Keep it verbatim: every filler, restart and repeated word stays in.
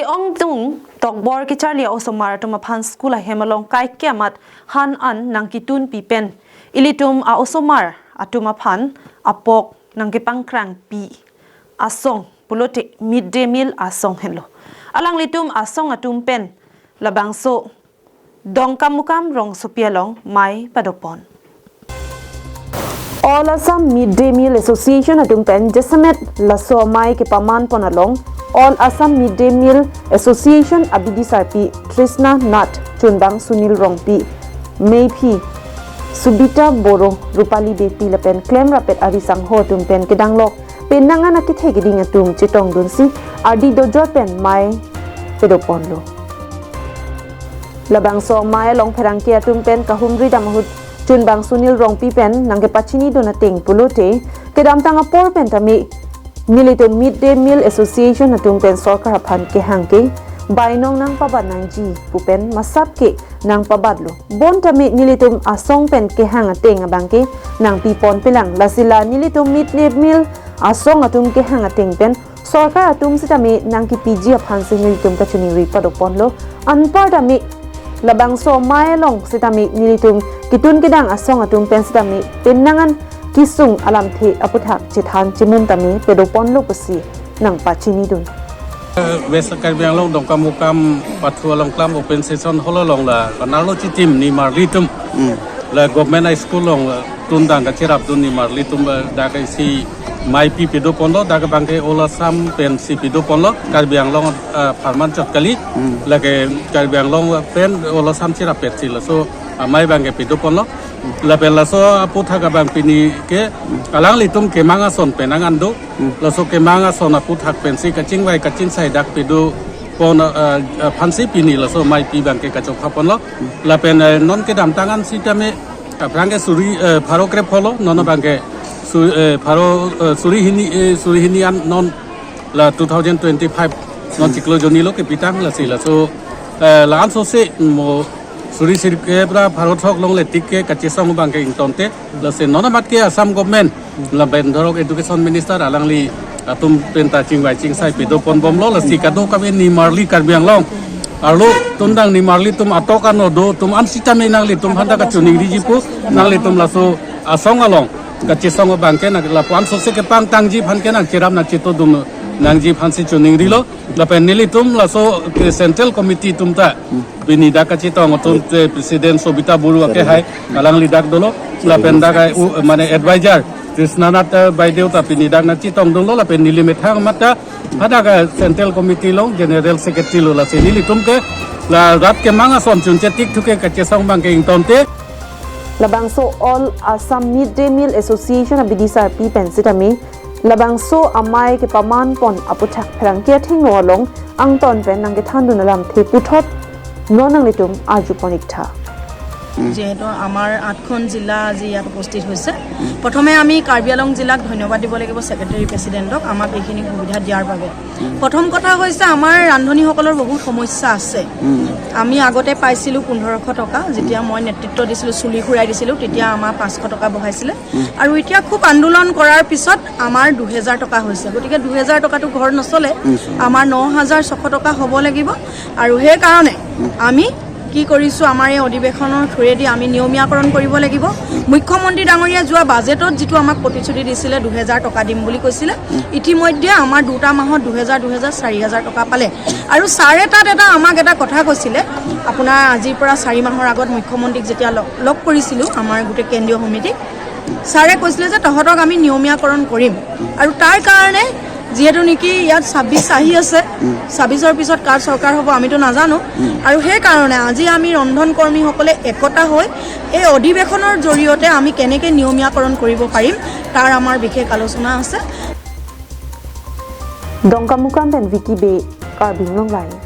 Ongdung tokbor kecharli a-osomar atum aphan school ahem along kaike amat han an nangketunpi pen ilitum a-osomar atum aphan apok nangkepangkrangpi asong pulote mid day meal asong henlo. Alanglitum asong atum pen labangso Dongkamukam rongsopi along mei padopon. All Assam Mid Day Meal Association atum pen jasemet laso amei kepamanpon along All Assam Mid Day Meal Association abidi sarpi Trishna Nath, chunbang Sunil Rongpi, meiphi Subita Boro, Rupali Beypi lapen klemrappet ari sangho atum pen kedanglok penang an akethe keding atum chetongdunsi ardi dojor pen mei padoponlo. Labangso amei along pherangke atum pen kahumri dam ahut chunbang Sunil Rongpi pen nangkepachinidun ateng pulote, kedamtang apor pen tame nelitum Mid Day Meal Association atum pen sorkar aphan kehang ke bainong nangpabat nangji pu pen masap ke nangpabatlo. Bon tame nelitum asong pen kehang ateng abang ke nangpiponpelang. Lasi la nelitum Mid Day Meal asong atum kehang ateng pen sorkar atum sitame nangkepiji aphansi nelitum kachiningri padoponlo. Anpar tame labangso amei along sitame nelitum ketun kedang asong atum pen sitame penang an kesung alamthe aputhak chethan chemum tame padoponlo pusi nangpachinidun. West Karbi Anglong Dongkamukam pathu along klam open session hall along la panarlo chitim nimarli atum. Hmm. La Government High School along, eh, tundang kacherapdun nimarli atum, eh, dak isi meipi padoponlo, dak abang ke All Assam pensi padoponlo, Karbi Anglong, eh, apharman chot kali, Hmm. lake Karbi Anglong pen All Assam cherappetsi laso amei abang ke padoponlo. Lapen laso aputhak abang pini ke alanglitum kemang ason penang an do. Hmm. Laso kemang ason aputhak pensi kachingvai kachingsai dak padopon, eh, eh, aphansi pini laso meipi abang ke kachokhaponlo. Hmm. Lapen, eh, non kedamtang an sitame aphrang ke suri, eh, pharo krepho lo, non abang ke su-, eh, pharo, eh, suri hini, eh, suri hini an non la two thousand twenty-five non Hmm. chiklo jonilo kepitang lasi laso, eh, la-an sose mo suri sirkep ra pharo throk longle tik ke kachesong abang ke ingtonte, lasi non amat ke Assam government lapen dhorok education minister alangli atum penta chingvai chingsai padoponbomlo, lasi kadokave nimarli Karbi Anglong arlo tundang nimarli atum atok ano do atum an sitame nanglitum aphan ta kachiningriji pu nanglitum laso asong along kachesong abang ke nang lapuan sose kepangtangji aphan ke nangcherap nangchetongdun nangji aphansi chiningrilo. Lapen nelitum laso ke central committee atum ta pini dak kachetong atum te president Sobita Buru ake hai alangli dak dolo. Lapen dak ai u-, mane advisor Trishna Nath, eh, baideo ta pini dak nangchetongdunlo lapen neli methang amat ta hadak, eh, central committee along general secretary lo, lasi nelitum ke la rat kemang ason chunche tik thu ke kachesong abang ke ingtonte. Labangso All Assam Mid Day Meal Association abidi sarpi pen sitame labangso amei kepamanpon aputhak pherangke athengno along angton pen nangkethandun alamthe puthot non nanglitum arjupon iktha. যিহেতু আমাৰ আঠখন জিলা আজি ইয়াত উপস্থিত হৈছে, প্ৰথমে আমি কাৰ্বি আংলং জিলাক ধন্যবাদ দিব লাগিব ছেক্ৰেটেৰী প্ৰেচিডেণ্টক আমাক এইখিনি সুবিধা দিয়াৰ বাবে। প্ৰথম কথা হৈছে আমাৰ ৰান্ধনীসকলৰ বহুত সমস্যা আছে। আমি আগতে পাইছিলোঁ পোন্ধৰশ টকা, যেতিয়া মই নেতৃত্ব দিছিলোঁ, চুলি খুৰাই দিছিলোঁ, তেতিয়া আমাৰ পাঁচশ টকা বঢ়াইছিলে। আৰু এতিয়া খুব আন্দোলন কৰাৰ পিছত আমাৰ দুহেজাৰ টকা হৈছে। গতিকে দুহেজাৰ টকাটো ঘৰ নচলে, আমাৰ ন হাজাৰ ছশ টকা হ'ব লাগিব। আৰু সেইকাৰণে আমি কি কৰিছোঁ, আমাৰ এই অধিৱেশনৰ থ্ৰুৱেদি আমি নিয়মীয়াকৰণ কৰিব লাগিব। মুখ্যমন্ত্ৰী ডাঙৰীয়া যোৱা বাজেটত যিটো আমাক প্ৰতিশ্ৰুতি দিছিলে, দুহেজাৰ টকা দিম বুলি কৈছিলে, ইতিমধ্যে আমাৰ দুটা মাহত দুহেজাৰ, দুহেজাৰ, চাৰি হাজাৰ টকা পালে। আৰু ছাৰে তাত এটা আমাক এটা কথা কৈছিলে, আপোনাৰ আজিৰ পৰা চাৰি মাহৰ আগত মুখ্যমন্ত্ৰীক যেতিয়া লগ, লগ কৰিছিলোঁ আমাৰ গোটেই কেন্দ্ৰীয় সমিতিক, ছাৰে কৈছিলে যে তহঁতক আমি নিয়মীয়াকৰণ কৰিম। আৰু তাৰ কাৰণে যিহেতু নেকি ইয়াত ছাব্বিছ আহি আছে, ছাব্বিছৰ পিছত কাৰ চৰকাৰ হ'ব আমিতো নাজানো। আৰু সেইকাৰণে আজি আমি ৰন্ধন কৰ্মীসকলে একতা হৈ এই অধিৱেশনৰ জৰিয়তে আমি কেনেকে নিয়মীয়াকৰণ কৰিব পাৰিম, তাৰ আমাৰ বিশেষ আলোচনা আছে। Dongkamukam pen Vicky Bey, Karbi Anglong Live.